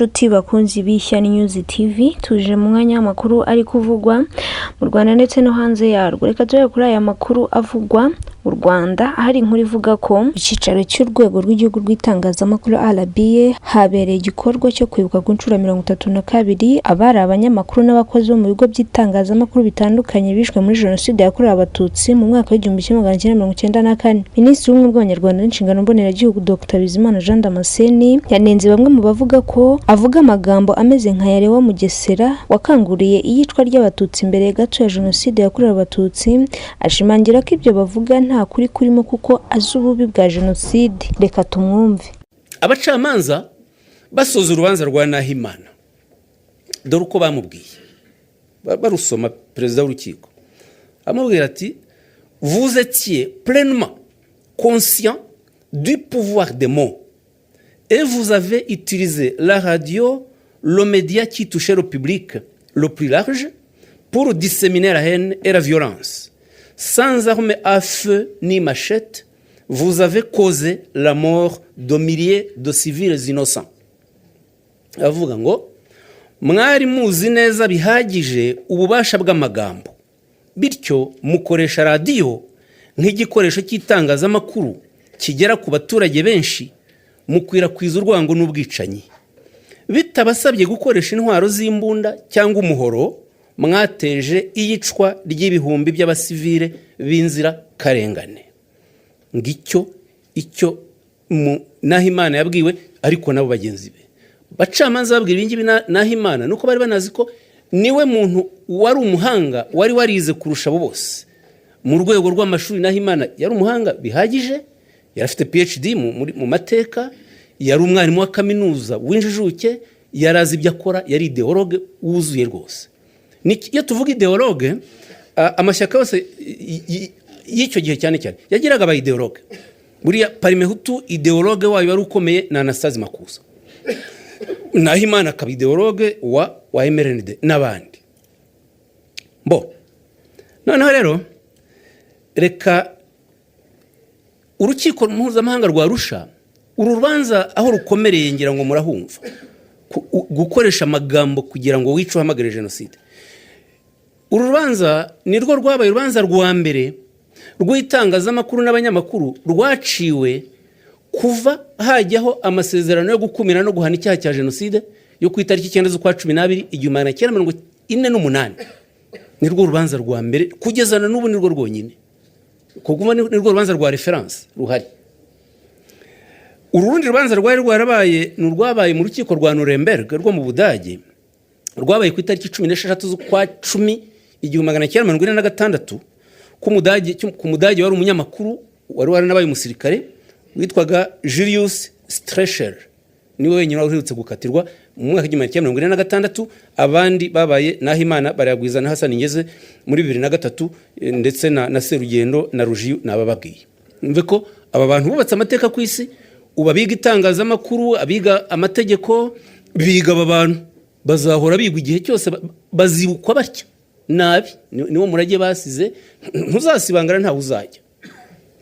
Nshuti bakunzi b'Ishya News TV, tuje mu mwanya w'amakuru ari kuvugwa mu Rwanda ndetse no hanze yarwo. Reka turebe kuri aya makuru avugwa mu Rwanda. Hari inkuru ivuga ko ku cyicaro cy'urwego rw'igihugu rw'itangazamakuru RBA habereye igikorwa cyo kwibuka ku nshuro 32 abari abanyamakuru n'abakozi bo mu bigo by'itangazamakuru bitandukanye bishwe muri Jenoside yakorewe Abatutsi mu mwaka w'1994. Minisitiri w'Ubumwe bw'Abanyarwanda n'Inshingano Mboneragihugu, Dr Bizimana Jean Damascene, yanenze bamwe mu bavuga ko avuga amagambo ameze nka ya Leon Mugesera wakanguriye iyicwa ry'Abatutsi mbere gato ya Jenoside yakorewe Abatutsi, ashimangira ko ibyo bavuga nta kuri kurimo kuko azi ububi bwa Jenoside. Reka tumwumve. Abacamanza basoza urubanza rwa Nahimana, dore uko bamubwiye barusoma. Perezida w'urukiko amubwira ati: "Vous étiez pleinement conscient du pouvoir des mots et vous avez utilisé la radio, le média qui touchait le public le plus large, pour disséminer la haine et la violence. Sans armes à feu ni machette, vous avez causé la mort de milliers de civils innocents." Avuga ngo mwari muzi neza bihagije ububasha bw'amagambo, bityo mukoresha radiyo nk'igikoresho cy'itangazamakuru kigera ku baturage benshi, mukwirakwiza urwango n'ubwicanyi bitabasabye gukoresha intwaro z'imbunda cyangwa umuhoro. Mwateje iyicwa ry'ibihumbi by'abasivile b'inzirakarengane. Ngicyo icyo Nahimana yabwiwe. Ariko nabo bagenzi be bacamanza babwira ibingibi Nahimana, nuko bari banazi ko niwe muntu wari umuhanga, wari warize kurusha abo bose mu rwego rw'amashuri. Nahimana yari umuhanga bihagije, yari afite PhD mu mateka, yari umwarimu wa kaminuza w'injijuke, yari azi ibyo akora, yari idéologue wuzuye rwose. Iyo tuvuga idéologue, amashyaka yose y'icyo gihe cyane cyane yagiraga aba idéologue. Buriya Parimehutu, idéologue wayo wari ukomeye ni Anastase Makuza. Nahimana akaba idéologue wa MRND n'abandi bo. Noneho rero reka urukiko mpuzamahanga rwa Arusha, uru rubanza aho rukomereye ngira ngo murahumva. Gukoresha amagambo kugira ngo wice, uhamagare jenoside. Uru rubanza nirwo rwabaye urubanza rwa mbere rw'itangazamakuru n'abanyamakuru rwaciwe kuva hajyaho amasezerano yo gukumira no guhana icyaha cya jenoside yo ku itariki 9 z'ukwa 12 1948. Nirwo rubanza rwa mbere, kugeza na n'ubu nirwo rwonyine, kuko nirwo rubanza rwa référence ruhari. Uru rundi rubanza rwari rwarabaye ni urwabaye mu rukiko rwa Nuremberg rwo mu Budage, rwabaye ku itariki 16 z'ukwa 10 1946, ku Mudage wari umunyamakuru wari waranabaye umusirikare witwaga Julius Streicher. Niwe wenyine wari uherutse gukatirwa mu mwaka w'1946. Abandi babaye Nahimana, Barayagwiza na Hassan Ngeze muri 2003, ndetse na Serugendo na Rujiyu nabababwiye. Mve ko aba bantu bubatse amateka ku isi. Ubu abiga itangazamakuru, abiga amategeko, biga aba bantu, bazahora bigwa igihe cyose, bazibukwa batya nabi. Niwo murage basize ntuzasibangana, ntawe uzajya.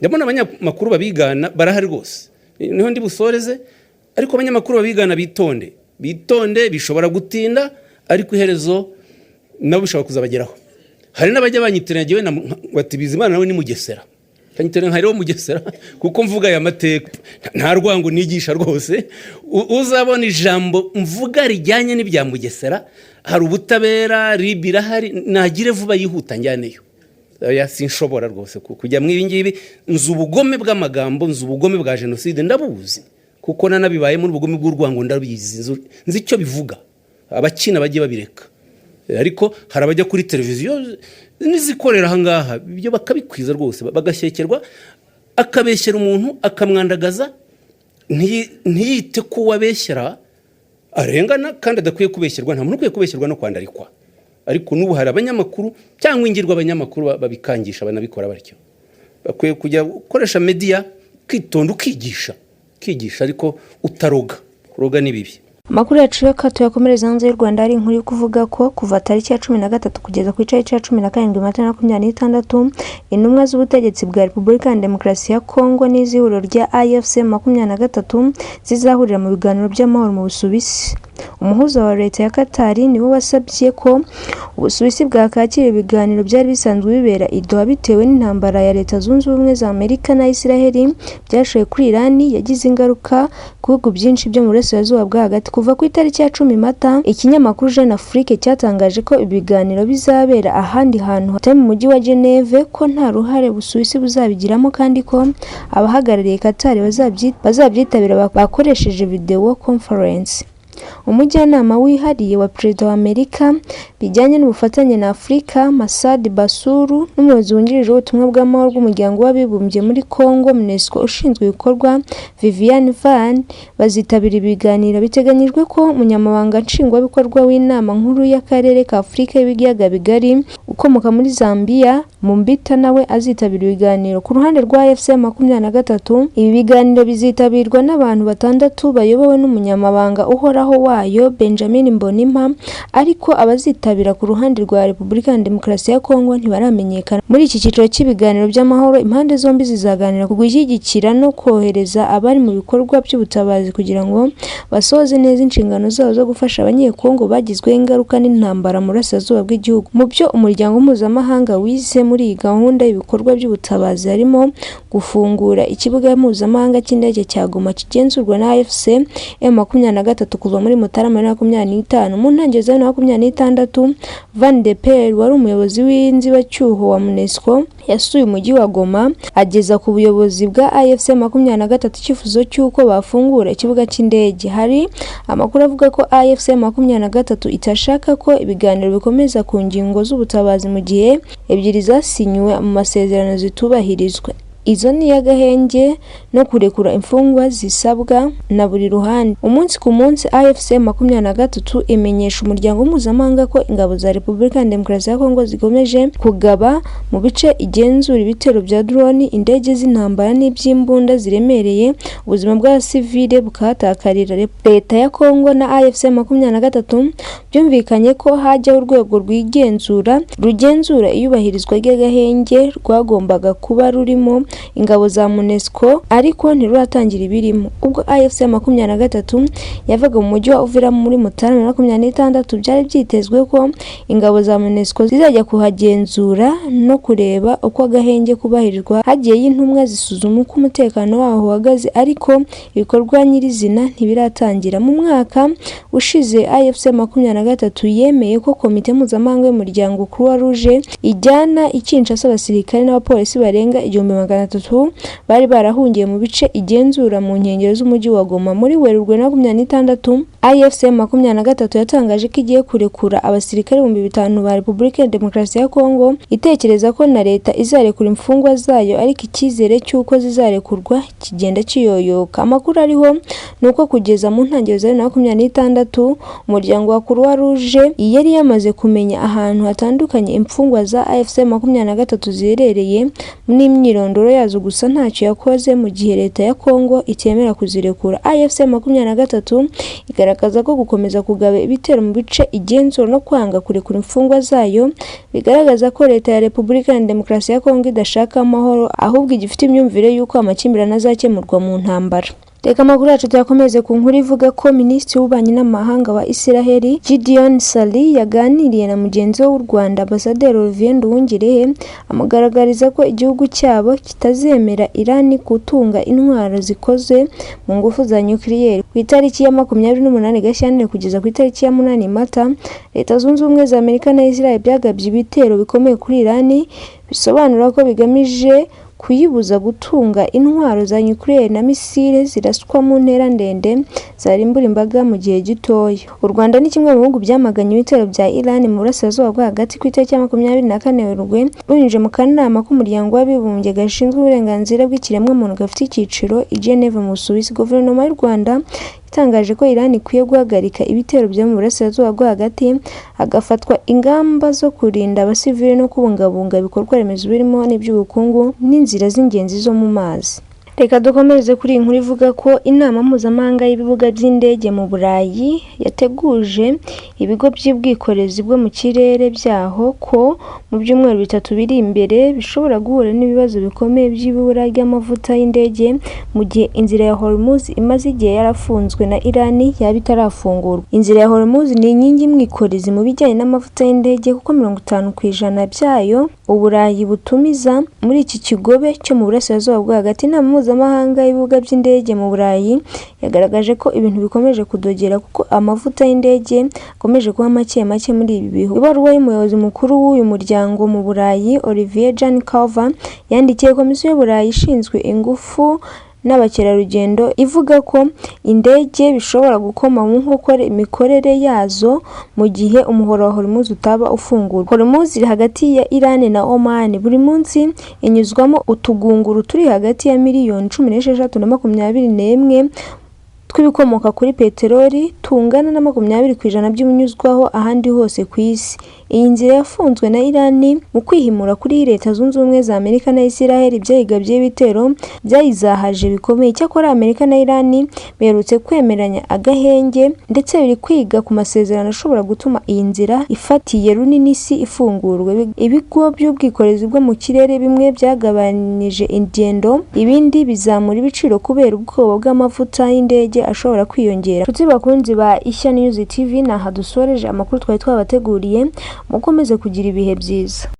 Ndabona abanyamakuru babigana barahari rwose, niho ndi busoreze. Ariko abanyamakuru babigana bitonde, bitonde, bishobora gutinda ariko iherezo nabo bishobora kuzabageraho. Hari n'abajya banyitiranya njyewe na bati: "Bizimana nawe ni Mugesera." Kanyitiranya nka rero Mugesera kuko mvuga aya mateka. Nta rwango nigisha rwose. Uzabona ijambo mvuga rijyanye n'ibya Mugesera, hari ubutabera, RIB irahari, nagire vuba yihuta njyaneyo. Oya, sinshobora rwose kujya mu ibi ngibi. Nzi ubugome bw'amagambo, nzi ubugome bwa jenoside, ndabuzi kuko nanabibayemo. N'ubugome bw'urwango ndabizi, nzi icyo bivuga. Abakina bajye babireka. Ariko hari abajya kuri televiziyo n'izikorera ahangaha, ibyo bakabikwiza rwose, bagashyekerwa, akabeshyera umuntu, akamwandagaza, ntiyite ko uwabeshyera arengana kandi adakwiye kubeshyerwa. Nta muntu ukwiye kubeshyerwa no kwandarikwa. Ariko n'ubu hari abanyamakuru cyangwa ingirwa abanyamakuru babikangisha, banabikora batyo. Bakwiye kujya gukoresha media ukitonda, ukigisha, ukigisha ariko utaroga. Kuroga ni bibi. Amakuru yacu reka tuyakomereza hanze y'u Rwanda. Hari inkuru yo kuvuga ko kuva tariki ya 13 kugeza ku itariki ya 17 Mata 2026, intumwa z'ubutegetsi bwa Repubulika ya Demokarasi ya Kongo n'iz'ihuriro rya AFC 23 zizahurira mu biganiro by'amahoro mu Busuwisi. Umuhuza wa leta ya Qatar niwe wasabye ko Ubusuwisi bwakakira ibiganiro byari bisanzwe bibera i Doha bitewe n'intambara ya Leta Zunze Ubumwe za Amerika na Isiraheli byashoye kuri Irani yagize ingaruka ku bihugu byinshi byo mu burasirazuba bwo hagati. Kuva ku itariki ya 10 Mata, ikinyamakuru Jeune Afrique cyatangaje ko ibiganiro bizabera ahandi hantu hatari mu mujyi wa Geneve, ko nta ruhare Ubusuwisi buzabigiramo kandi ko abahagarariye Qatar bazabyitabira bakoresheje video conference. Umujyanama wihariye wa Perezida wa Amerika bijyanye n'ubufatanye na Afurika, Masad Basuru, n'umuyobozi wungirije w'ubutumwa bw'amahoro bw'umuryango w'abibumbye muri Congo MONUSCO ushinzwe ibikorwa, Vivian Van, bazitabira ibiganiro. Biteganyijwe ko umunyamabanga nshingwabikorwa w'inama nkuru y'akarere ka Afurika y'ibiyaga bigari ukomoka muri Zambia, Mumbita, nawe azitabira ibiganiro. Ku ruhande rwa AFC 23, ibi biganiro bizitabirwa n'abantu batandatu bayobowe n'umunyamabanga uhoraho wayo Benjamin Mbonimpa, ariko abazitabira ku ruhande rwa Repubulika ya Demokarasi ya Kongo ntibaramenyekana. Muri iki cyiciro cy'ibiganiro by'amahoro, impande zombi zizaganira ku gushyigikira no kohereza abari mu bikorwa by'ubutabazi kugira ngo basohoze neza inshingano zabo zo gufasha Abanyekongo bagizweho ingaruka n'intambara mu burasirazuba bw'igihugu. Mu byo umuryango mpuzamahanga wize muri iyi gahunda y'ibikorwa by'ubutabazi harimo gufungura ikibuga mpuzamahanga cy'indege cya Goma kigenzurwa na AFC M23 kuva muri Mutarama 2025. Mu ntangiriro za 2026, Van de Perre wari umuyobozi w'inzibacyuho wa MONUSCO yasuye umujyi wa Goma ageza ku buyobozi bwa AFC 23 icyifuzo cy'uko bafungura ikibuga cy'indege. Hari amakuru avuga ko AFC 23 itashaka ko ibiganiro bikomeza ku ngingo z'ubutabazi mu gihe ebyiri zasinyiwe mu masezerano zitubahirizwa. Izo ni iy'agahenge no kurekura imfungwa zisabwa na buri ruhande. Umunsi ku munsi AFC 23 imenyesha umuryango mpuzamahanga ko ingabo za Repubulika ya Demokarasi ya Kongo zikomeje kugaba mu bice igenzura ibitero bya drone, indege z'intambara n'iby'imbunda ziremereye, ubuzima bw'abasivile bukahatakarira. Leta ya Kongo na AFC 23 byumvikanye ko hajyaho urwego rwigenzura rugenzura iyubahirizwa ry'agahenge rwagombaga kuba rurimo ingabo za MONUSCO, ariko ntiruratangira ibirimo. Ubwo AFC 23 yavaga mu mujyi wa Uvira muri Mutarama 26, byari byitezwe ko ingabo za MONUSCO zizajya kuhagenzura no kureba uko agahenge kubahirizwa, hagiyeyo intumwa zisuzuma uko umutekano waho uhagaze, ariko ibikorwa nyirizina ntibiratangira. Mu mwaka ushize AFC 23 yemeye ko komite mpuzamahanga y'umuryango Croix Rouge ijyana i Kinshasa abasirikare n'abapolisi barenga 1300 bari barahungiye mu bice igenzura mu nkengero z'umujyi wa Goma. Muri Werurwe 26, AFC 23 yatangaje ko igiye kurekura abasirikare 5000 ba Repubulika ya Demokarasi ya Kongo, itekereza ko na leta izarekura imfungwa zayo, ariko icyizere cy'uko zizarekurwa kigenda kiyoyoka. Amakuru ariho ni uko kugeza mu ntangiriro za 2026 umuryango wa Croix Rouge yari yamaze kumenya ahantu hatandukanye imfungwa za AFC 23 ziherereye n'imyirondoro yazo, gusa ntacyo yakoze mu gihe leta ya Kongo itemera kuzirekura. AFC 23 igaragaza ko gukomeza kugaba ibitero mu bice igenzura no kwanga kurekura imfungwa zayo bigaragaza ko leta ya Repubulika ya Demokarasi ya Kongo idashaka amahoro, ahubwo igifite imyumvire y'uko amakimbirane azakemurwa mu ntambara. Reka amakuru yacu tuyakomeze ku nkuru ivuga ko Minisitiri w'Ububanyi n'Amahanga wa Isiraheli Gideon Sali yaganiriye na mugenzi we w'u Rwanda Ambasaderi Olivier Nduhungirehe, amugaragariza ko igihugu cyabo kitazemera Irani gutunga intwaro zikoze mu ngufu za nyukiliyeri. Ku itariki ya 28 Gashyantare kugeza ku itariki ya 8 Mata, Leta Zunze Ubumwe za Amerika na Israel byagabye ibitero bikomeye kuri Irani, bisobanura ko bigamije kuyibuza gutunga intwaro za nyukiliyeri na misile ziraswa mu ntera ndende zarimbura imbaga mu gihe gitoya. U Rwanda ni kimwe mu bihugu byamaganye ibitero bya Iran mu burasirazuba bwo hagati ku itariki ya 24 Werurwe, binyujije mu kanama k'umuryango w'abibumbye gashinzwe uburenganzira bw'ikiremwamuntu gafite icyicaro i Geneve mu Busuwisi. Guverinoma y'u Rwanda yatangaje ko Iran ikwiye guhagarika ibitero byo mu burasirazuba bwo hagati, hagafatwa ingamba zo kurinda abasivili no kubungabunga ibikorwa remezo birimo n'iby'ubukungu n'inzira z'ingenzi zo mu mazi. Reka dukomereze kuri iyi nkuru ivuga ko inama mpuzamahanga y'ibibuga by'indege mu Burayi yateguje ibigo by'ubwikorezi bwo mu kirere byaho ko mu byumweru 3 biri imbere bishobora guhura n'ibibazo bikomeye by'ibura ry'amavuta y'indege mu gihe inzira ya Hormuz imaze igihe yarafunzwe na Iran yaba itarafungurwa. Inzira ya Hormuz ni inkingi y'umwikorezi mu bijyanye n'amavuta y'indege kuko 50% byayo Uburayi butumiza muri iki kigobe cyo mu burasirazuba bwo hagati. Inama mpuzamahanga y'ibibuga by'indege mu Burayi yagaragaje ko ibintu bikomeje kudogera kuko amavuta y'indege akomeje kuba make make muri ibi bihugu. Ibaruwa y'umuyobozi mukuru w'uyu muryango mu Burayi, Olivier Jan Carver, yandikiye Komisiyo y'Uburayi ishinzwe ingufu n'abakerarugendo ivuga ko indege bishobora gukoma mu nkokora imikorere yazo mu gihe umuhora wa Hormuz utaba ufungurwa. Hormuz iri hagati ya Iran na Oman. Buri munsi inyuzwamo utugunguru turi hagati ya miliyoni 16 na 21 tw'ibikomoka kuri peteroli, tungana na 20% by'ibinyuzwaho ahandi hose ku isi. Iyi nzira yafunzwe na Iran mu kwihimura kuri Leta Zunze Ubumwe za Amerika na Israel byayigabyeho ibitero byayizahaje bikomeye. Icyakora Amerika na Iran biherutse kwemeranya agahenge ndetse biri kwiga ku masezerano ashobora gutuma iyi nzira ifatiye runini isi ifungurwa. Ibigo by'ubwikorezi bwo mu kirere bimwe byagabanije ingendo, ibindi bizamura ibiciro kubera ubwoba bw'amavuta y'indege ashobora kwiyongera. Nshuti bakunzi ba Ishya News TV, ni aha dusoreje amakuru twari twabateguriye. Mukomeze kugira ibihe byiza.